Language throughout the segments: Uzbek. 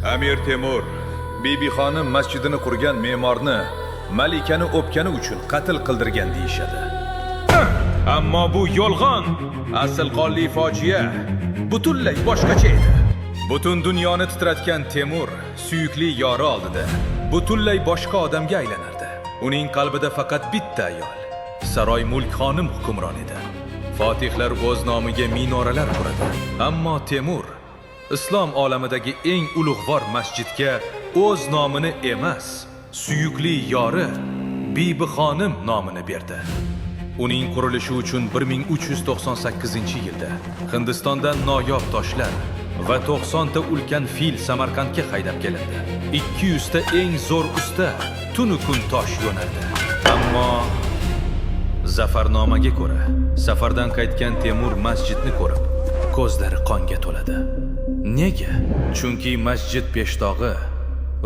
Amir Temur Bibixonim masjidini qurgan me'morni malikani o'pgani uchun qatl qildirgan deyishadi. Ammo bu yolg'on. Asl qonli fojia butunlay boshqacha edi. Butun dunyoni titratgan Temur suyukli yori oldida butunlay boshqa odamga aylanardi. Uning qalbida faqat bitta ayol, Saroy Mulk xonim hukmron edi. Fotihlar o'z nomiga minoralar quradi. Ammo Temur islom olamidagi eng ulug'vor masjidga o'z nomini emas, suyukli yori Bibi xonim nomini berdi. Uning qurilishi uchun 1398-yilda Hindistondan noyob toshlar va 90 ta ulkan fil Samarqandga haydab kelindi. 200 ta eng zo'r usta tunu kun tosh yo'nardi. Ammo Zafarnomaga ko'ra, safardan qaytgan Temur masjidni ko'rib, ko'zlari qonga to'ladi. Nega? Chunki masjid peshtog'i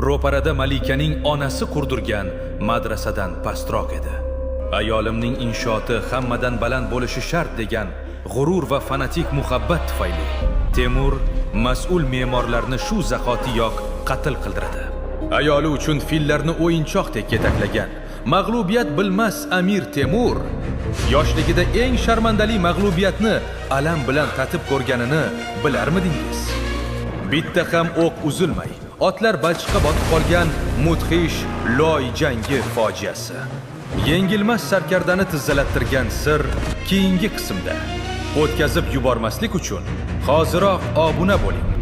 ro'parada malikaning onasi qurdirgan madrasadan pastroq edi. Ayolimning inshooti hammadan baland bo'lishi shart degan g'urur va fanatik muhabbat tufayli Temur mas'ul me'morlarni shu zahotiyoq qatl qildiradi. Ayoli uchun fillarni o'yinchoqdek yetaklagan mag'lubiyat bilmas Amir Temur yoshligida eng sharmandali mag'lubiyatni alam bilan tatib ko'rganini bilarmidingiz? Bitta ham o'q uzilmay, otlar balchiqqa botib qolgan mudhish Loy jangi fojiasi. Yengilmas sarkardani tizzalattirgan sir keyingi qismda. O'tkazib yubormaslik uchun hoziroq obuna bo'ling.